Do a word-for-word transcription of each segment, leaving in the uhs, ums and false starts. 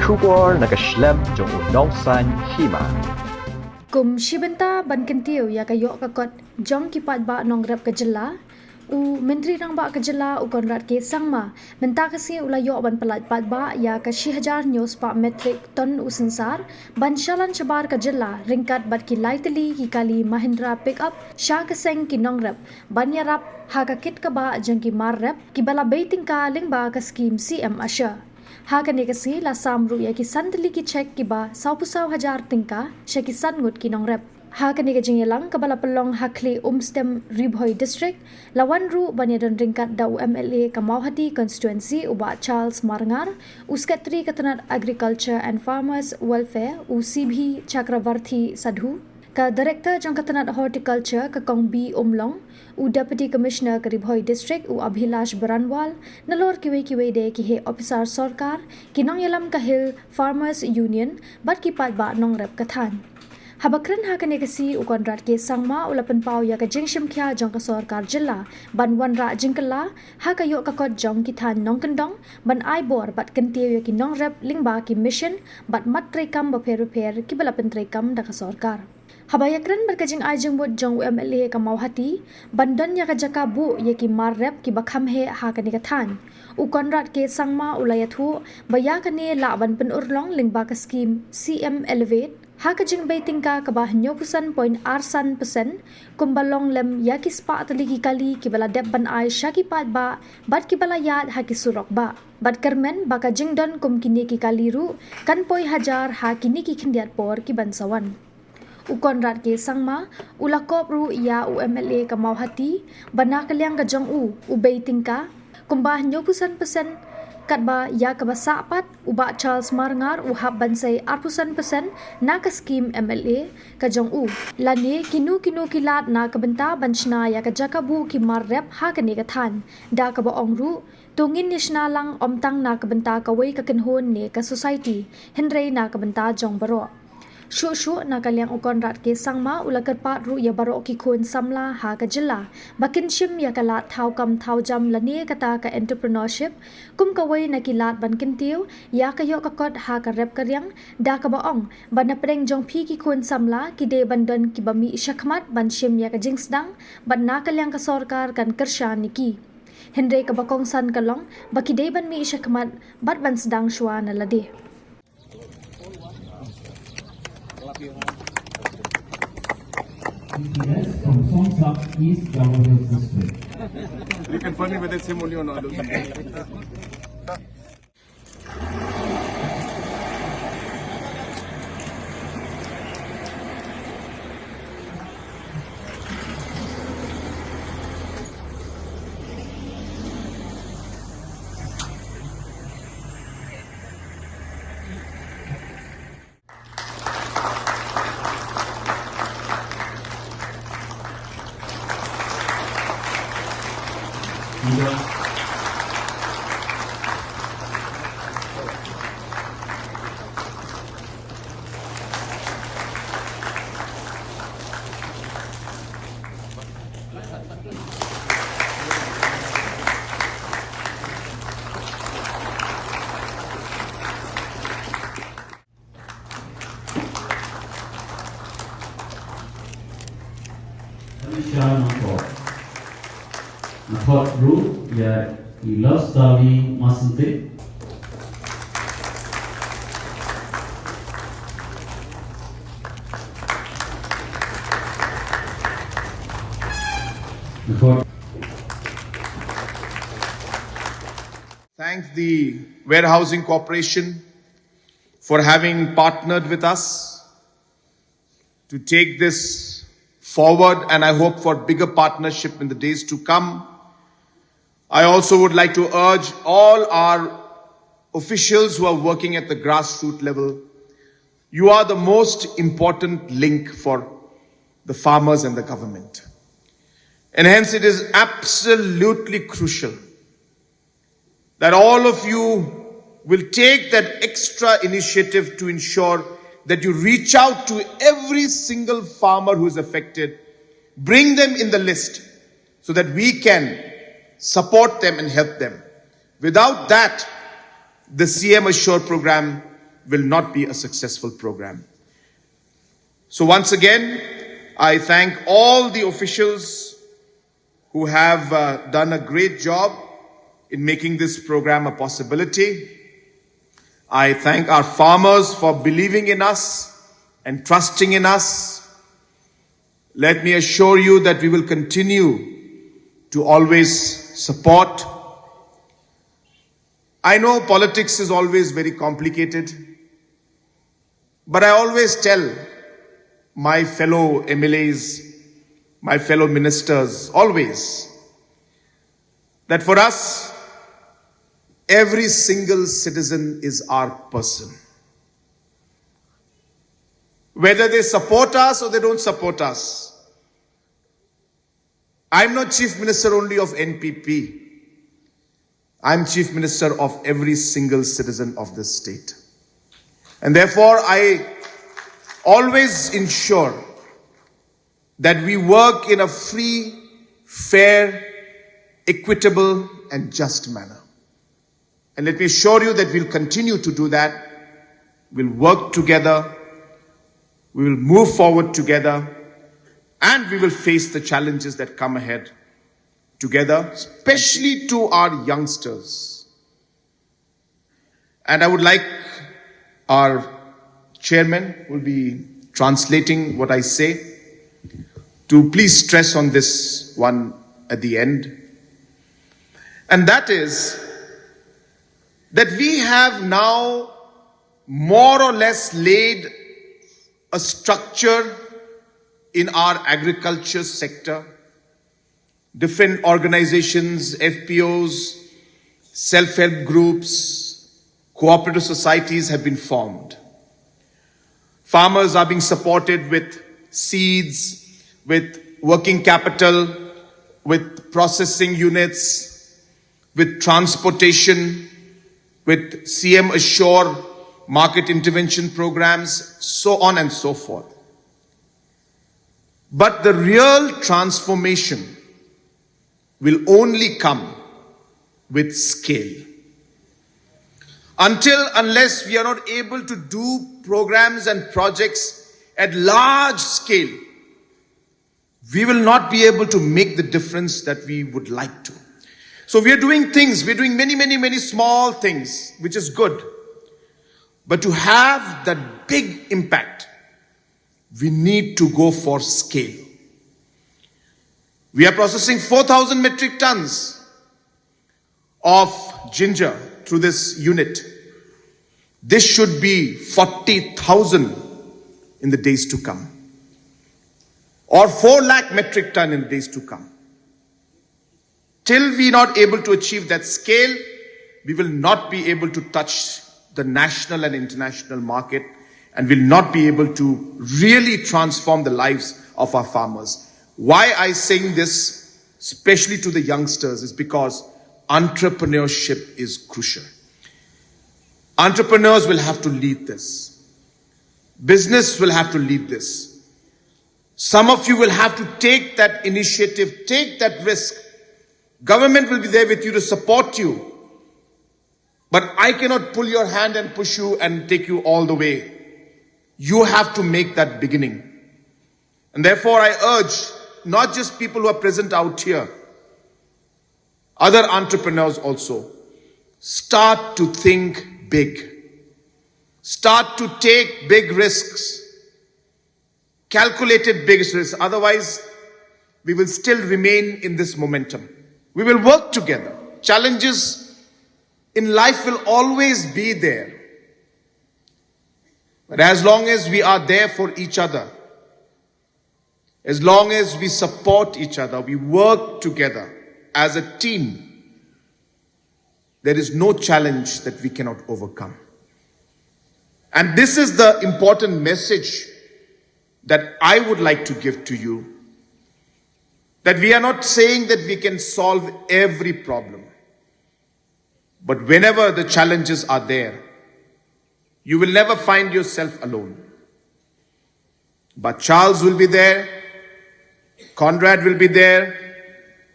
Khubor na ka shlem jong u nongsan hima. Kum shi bynta ban kyntiew ïa ka ïoh ka kot jong ki paidbah nongrep ka jylla, u Myntri Rangbah ka jylla u Conrad K Sangma mynta ka sngi u la ïoh ban pyllait paidbah ïa ka shi hajar hynñiew spah metrik ton u synsar ban shalan shabar ka jylla ryngkat bad ki lai tylli ki kali Mahindra pickup sha ka seng ki nongrep ban ïarap ha ka kit ka bah jong ki mar rep kiba la bei tyngka lyngba ka skhim C M ASHA. Ha kane ka sngi la sam ruh ïa ki san tylli ki cheque kiba sawphew saw hajar tyngka sha ki san ngut ki nongrep. Ha kane ka jingïalang kaba la pynlong ha Khlieh Umstem, Ri Bhoi District, la wan ruh ban ïadon ryngkat da u M L A ka Mawhati Constituency u Bah Charles Marngar, u Secretary ka tnat Agriculture and Farmers Welfare u C B Chakravarthi Sadhu, ka Director jong ka tnat Horticulture ka Kong B Umlong, u Deputy Commissioner ka Ri Bhoi District u Abhilash Baranwal, nalor kiwei kiwei de ki heh ophisar sorkar, ki nongïalam ka Hill Farmers Union bad ki paidbah nongrep ka thaiñ. Haba kren ha kane ka sngi u Conrad K Sangma u la pynpaw ïa ka jingshim khia jong ka sorkar jylla ban wanrah jingkylla ha ka ïoh ka kot jong ki thaiñ nongkyndong ban ai bor bad kyntiew ïa ki nongrep lyngba ki mission bad mat treikam bapher bapher kiba la pyntreikam da ka sorkar. Haba ïakren bad ka jingai jingmut jong u M L A ka Mawhati ban don ïa ka jaka buh ïa ki mar rep kiba kham heh ha kane ka thaiñ, u Conrad K Sangma u la ïathuh ba ïa kane lah ban pynurlong lyngba ka skhim C M Elevate ha ka jingbei tyngka kaba hynñiewphew san point ar san percent, kumba long lem ïa ki spah tylli ki kali kiba la dep ban ai sha ki paidbah bad kiba la ïaid ha ki surok bah. Bad kyrmen ba ka jingdon kum kine ki kali ruh kan poi hajar ha kine ki khyndiat por ki ban sa wan. U Conrad K Sangma u la kop ruh ïa u M L A ka Mawhati ba na ka liang ka jong u, u bei tyngka kumba hynñiewphew san percent, katba ïa kaba sah pat u Bah Charles Marngar u hap ban sei arphew san percent na ka skhim M L A ka jong u. Lane kino kino ki lad na ka bynta ban shna ïa ka jaka buh ki mar rep ha kane ka thaiñ, da kaba ong ruh, to ngin ïa shna lang ym tang na ka bynta kawei ka kynhun ne ka society, hynrei na ka bynta jong baroh. Shuh shuh na ka liang u Conrad K Sangma u la kyrpad ruh ïa baroh ki khun samla ha ka jylla ba kin shim ïa ka lad thaw kam thaw jam lane kata ka entrepreneurship kum kawei na ki lad ban kyntiew ïa ka ïoh ka kot ha ka rep ka riang, da kaba ong ba na pdeng jong phi ki khun samla ki dei ban don kiba mih shakhmat ban shim ïa ka jingsdang bad na ka liang ka sorkar kan kyrshan ïa ki. Hynrei kaba kongsan ka long ba ki dei ban mih shakhmat bad ban sdang shuwa na lade. T T S from Songsap, East Garo Hills District. You can fund me with the same only on. Tamisha Nangkor. Nangkor ruh ïa i Love Sally Masente. Nangkor. Thank the Warehousing Corporation for having partnered with us to take this forward, and I hope for bigger partnership in the days to come. I also would like to urge all our officials who are working at the grassroots level, you are the most important link for the farmers and the government. And hence, it is absolutely crucial that all of you will take that extra initiative to ensure that you reach out to every single farmer who is affected, bring them in the list so that we can support them and help them. Without that, the C M Assure program will not be a successful program. So, once again, I thank all the officials who have uh, done a great job in making this program a possibility. I thank our farmers for believing in us and trusting in us. Let me assure you that we will continue to always support. I know politics is always very complicated, but I always tell my fellow M L As, my fellow ministers, always, that for us, every single citizen is our person. Whether they support us or they don't support us, I'm not Chief Minister only of N P P. I'm Chief Minister of every single citizen of this state. And therefore, I always ensure that we work in a free, fair, equitable, and just manner. And let me assure you that we'll continue to do that. We'll work together. We will move forward together. And we will face the challenges that come ahead together, especially to our youngsters. And I would like our chairman, who will be translating what I say, to please stress on this one at the end. And that is that we have now more or less laid a structure in our agriculture sector. Different organizations, F P Os, self-help groups, cooperative societies have been formed. Farmers are being supported with seeds, with working capital, with processing units, with transportation, with C M Assure market intervention programs, so on and so forth. But the real transformation will only come with scale. Until, unless we are not able to do programs and projects at large scale, we will not be able to make the difference that we would like to. So we are doing things, we are doing many, many, many small things, which is good. But to have that big impact, we need to go for scale. We are processing four thousand metric tons of ginger through this unit. This should be forty thousand in the days to come, or four lakh metric ton in the days to come. Till we not able to achieve that scale, we will not be able to touch the national and international market, and will not be able to really transform the lives of our farmers. Why I saying this, especially to the youngsters, is because entrepreneurship is crucial. Entrepreneurs will have to lead this. Business will have to lead this. Some of you will have to take that initiative, take that risk. Government will be there with you to support you. But I cannot pull your hand and push you and take you all the way. You have to make that beginning. And therefore, I urge not just people who are present out here, other entrepreneurs also, start to think big. Start to take big risks, calculated big risks. Otherwise, we will still remain in this momentum. We will work together. Challenges in life will always be there. But as long as we are there for each other, as long as we support each other, we work together as a team, there is no challenge that we cannot overcome. And this is the important message that I would like to give to you, that we are not saying that we can solve every problem. But whenever the challenges are there, you will never find yourself alone. But Charles will be there, Conrad will be there,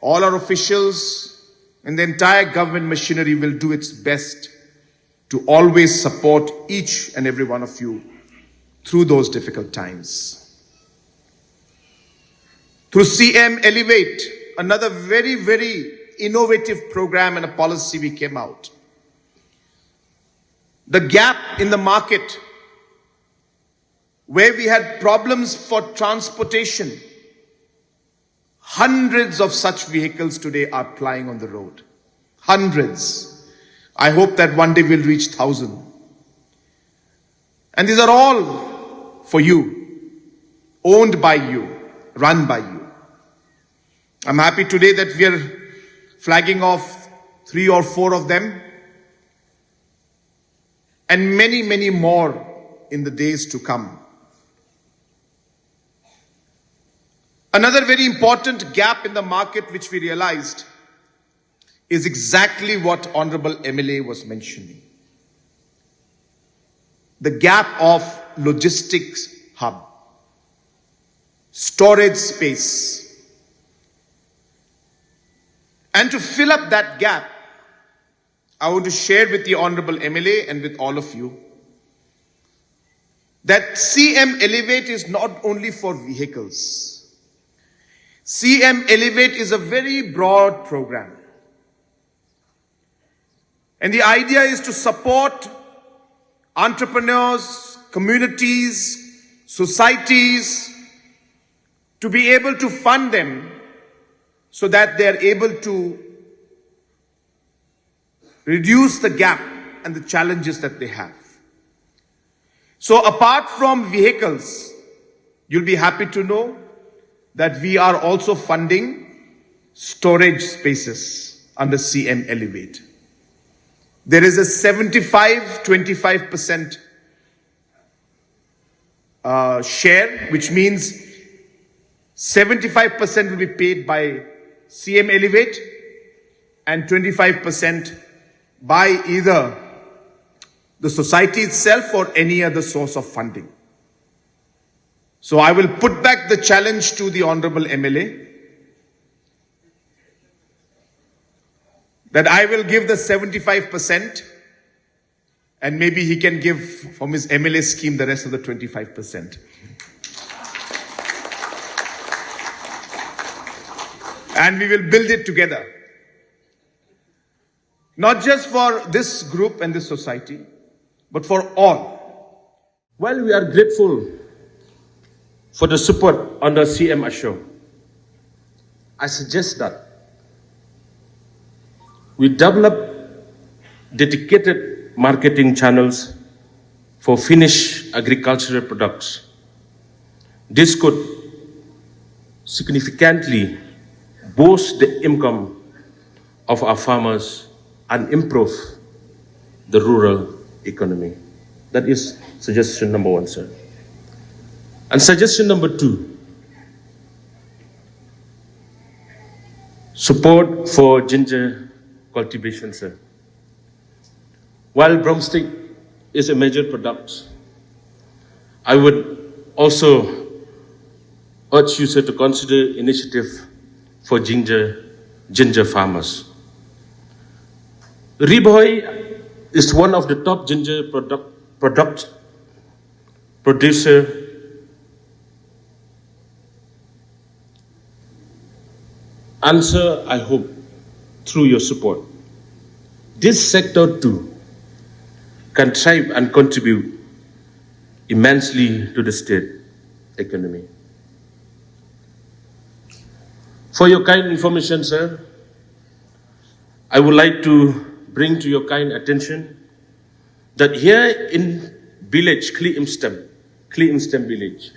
all our officials and the entire government machinery will do its best to always support each and every one of you through those difficult times. Through C M Elevate, another very, very innovative program and a policy we came out. The gap in the market where we had problems for transportation, hundreds of such vehicles today are plying on the road. Hundreds. I hope that one day we'll reach thousand. And these are all for you, owned by you, run by you. I'm happy today that we are flagging off three or four of them, and many, many more in the days to come. Another very important gap in the market which we realized is exactly what Honorable M L A was mentioning. The gap of logistics hub, storage space. And to fill up that gap, I want to share with the Honorable M L A and with all of you that C M Elevate is not only for vehicles. C M Elevate is a very broad program. And the idea is to support entrepreneurs, communities, societies to be able to fund them so that they are able to reduce the gap and the challenges that they have. So, apart from vehicles, you'll be happy to know that we are also funding storage spaces under C M Elevate. There is a seventy-five twenty-five percent uh, share, which means seventy-five percent will be paid by C M Elevate and twenty-five percent by either the society itself or any other source of funding. So I will put back the challenge to the Honorable M L A that I will give the seventy-five percent and maybe he can give from his M L A scheme the rest of the twenty-five percent. And we will build it together. Not just for this group and this society, but for all. While we are grateful for the support under C M Ashok, I suggest that we develop dedicated marketing channels for finished agricultural products. This could significantly boost the income of our farmers and improve the rural economy. That is suggestion number one, sir. And suggestion number two, support for ginger cultivation, sir. While Bromstick is a major product, I would also urge you, sir, to consider initiative for ginger, ginger farmers. Ri Bhoi is one of the top ginger product, product producer. And sir, I hope through your support, this sector too can thrive and contribute immensely to the state economy. For your kind information, sir, I would like to bring to your kind attention that here in village Kli Imstem, Kli Imstem village,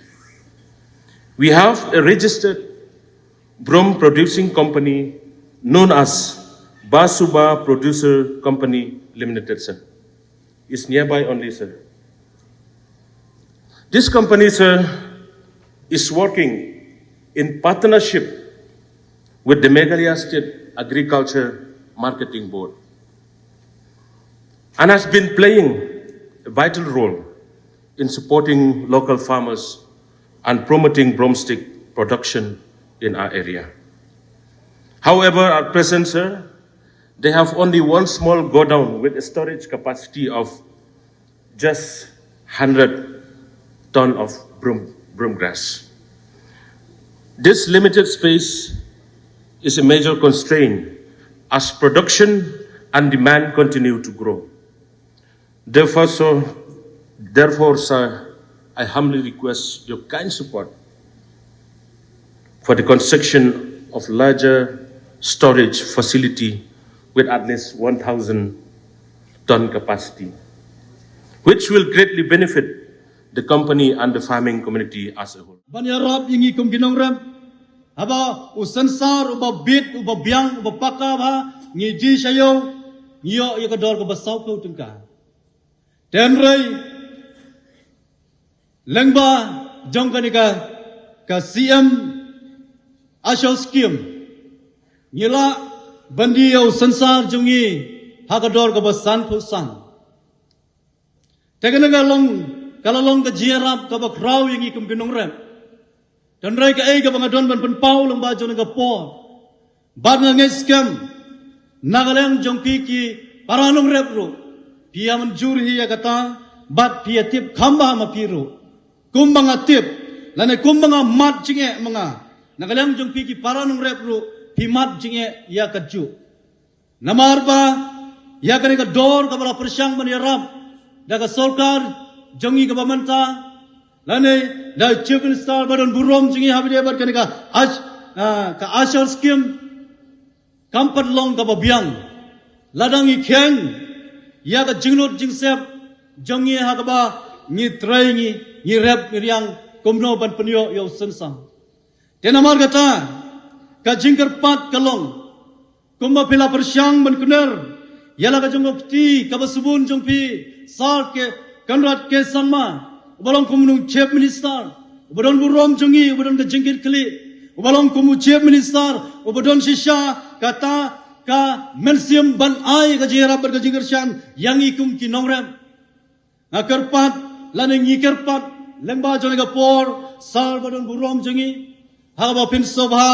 we have a registered broom producing company known as Basuba Producer Company Limited, sir. It's nearby only, sir. This company, sir, is working in partnership with the Meghalaya State Agriculture Marketing Board and has been playing a vital role in supporting local farmers and promoting broomstick production in our area. However, at present, sir, They have only one small godown with a storage capacity of just one hundred ton of broom, broom grass. This limited space is a major constraint as production and demand continue to grow. Therefore, so, therefore, sir, I humbly request your kind support for the construction of larger storage facility with at least one thousand ton capacity, which will greatly benefit the company and the farming community as a whole. Ban ïarap ïa ngi kum ki nongrep, haba u synsar uba bit, uba biang, uba paka bha ngi die sha ïew, ngi ïoh ïa ka dor kaba sawphew tyngka. Te hynrei lyngba jong kane ka, ka C M ASHO scheme, ngi lah ban die ïa u synsar jong ngi ha ka dor kaba sanphew san. Te kane ka long, ka la long ka jingïarap kaba khraw ïa ngi kum ki nongrep. Te hynrei kaei kaba nga don ban pynpaw lyngba jong kane ka por, bad nga ngeit skhem na ka liang jong phi ki para nongrep ruh, phi ïa mynjur hi ïa kata, bad phi ïa tip kham bha ma phi ruh. Kumba nga tip, lane kumba nga mad jingeh ma nga, na ka liang jong phi ki para nongrep ruh phi mad jingeh ïa kajuh. Namar ba ïa kane ka dor kaba la pyrshang ban ïarap da ka sorkar jong ngi kaba mynta, lane da Chief Minister ba don burom jong ngi haba ïadei bad kane ka ash-, ah, ka ASHO scheme, kam pat long kaba biang. Lada ngi kheiñ ïa ka jinglut jingsep jong ngi ha kaba ngi trei, ngi, ngi rep ngi riang kumno ban pynïoh ïa u synsar. Te namar kata, ka jingkyrpad ka long, kumba phi la pyrshang ban kner ïa la ka jong ka kti kaba sbun jong phi, Sir K-, Conrad K Sangma, uba long kum u Chief Minister uba don burom jong ngi, uba don ka jingkitkhlieh, uba long kum u Chief Minister uba don shisha kata ka mynsiem ban ai ka jingïarap bad ka jingkyrshan ïa ngi kum ki nongrep. Nga kyrpad, lane ngi kyrpad lyngba jong kane ka por, Sir ba don burom jong ngi, haba phin sngewbha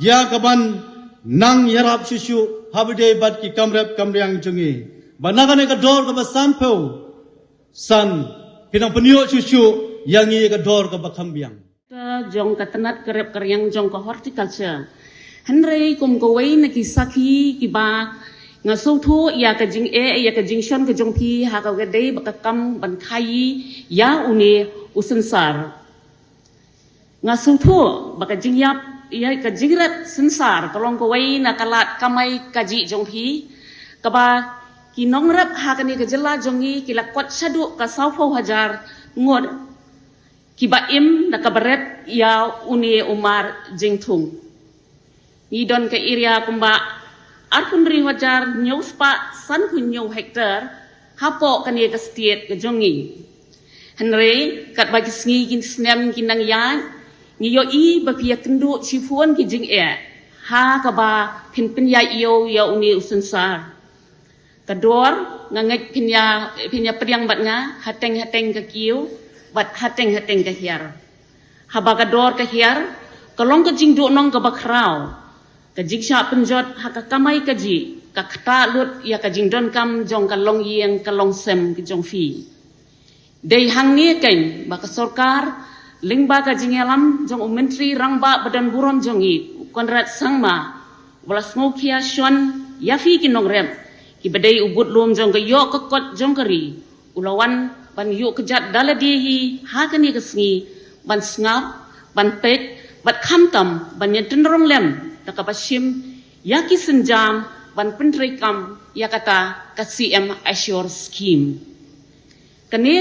ïa kaban nang ïarap shuh shuh haba ïadei bad ki kam rep kam riang jong ngi, ba na kane ka dor kaba sanphew san phin nang pynïoh shuh shuh ïa ngi ïa ka dor kaba kham biang. Jong ka tnat ka rep ka riang jong ka horticulture. Hynrei kum kawei na ki sakhi kiba nga sngewthuh ïa ka jingeh, ïa ka jingshon ka jong phi ha kaba ïadei bad ka kam ban khaii ïa une u synsar. Nga sngewthuh ba ka jingïap ïa ka jingrep synsar ka long kawei na ka lad kamai kajih jong phi, kaba ki nongrep ha kane ka jylla jong ngi ki la kot shaduh ka sawphew hajar ngut kiba im da kaba rep ïa une u mar jingthung. Ngi don ka area kumba arphew hynriew hajar hynñiew spah sanphew hynñiew hektar hapoh kane ka state ka jong ngi. Hynrei katba ki sngi ki snem ki nang ïaid, ngi ïohi ba phi ïakynduh shibun ki jingeh ha kaba phin pynïaid ïew ïa une u synsar. Ka dor, nga ngeit phin ïa, phin ïa pdiang bad nga, hateng hateng ka kiew bad hateng hateng ka hiar. Haba ka dor ka hiar ka long ka jingduhnong kaba khraw, ka jingshah pynjot ha ka kamai kajih, ka ktah lut ïa ka jingdonkam jong ka longïing ka longsem ka jong phi. Dei hangne keiñ ba ka sorkar lyngba ka jingïalam jong u Myntri Rangbah ba don burom jong ngi, u Conrad Sangma, u la sngewkhia shon ïa phi ki nongrep kiba dei u budlum jong ka ïoh ka kot jong ka ri, u la wan ban ïuh kjat da lade hi ha kane ka sngi, ban sngap, ban peit bad khamtam ban ïatynrong lem da kaba shim ïa ki sienjam ban pyntreikam ïa kata ka C M ASHO scheme. Kane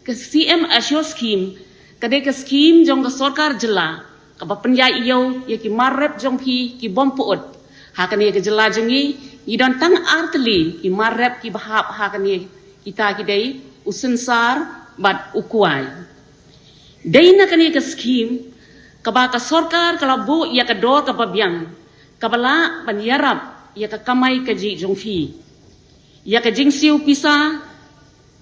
ka C M ASHO scheme ka dei ka scheme jong ka sorkar jylla kaba pynïaid ïew ïa ki mar rep jong phi ki bym pyut. Ha kane ka jylla jong ngi, ngi don tang artylli ki mar rep kiba hap ha kane, kita ki dei u synsar bad u kwai. Dei na kane ka scheme kaba ka sorkar ka la buh ïa ka dor kaba biang kaba lah ban ïarap ïa ka kamai kajih jong phi. Ïa ka jingsiew pisa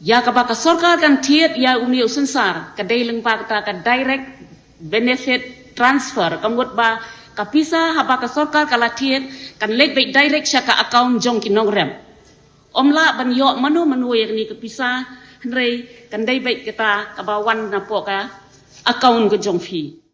ïa kaba ka sorkar kan thied ïa une u synsar ka dei lyngba kata ka direct benefit transfer, ka mut ba Ka pisa haba ka sorkar ka la thied kan leit beit direct sha ka account jong ki nongrep. Ym lah ban ïoh mano mano ïa kane ka pisa, hynrei kan dei beit kata kaba wan napoh ka account ka jong phi.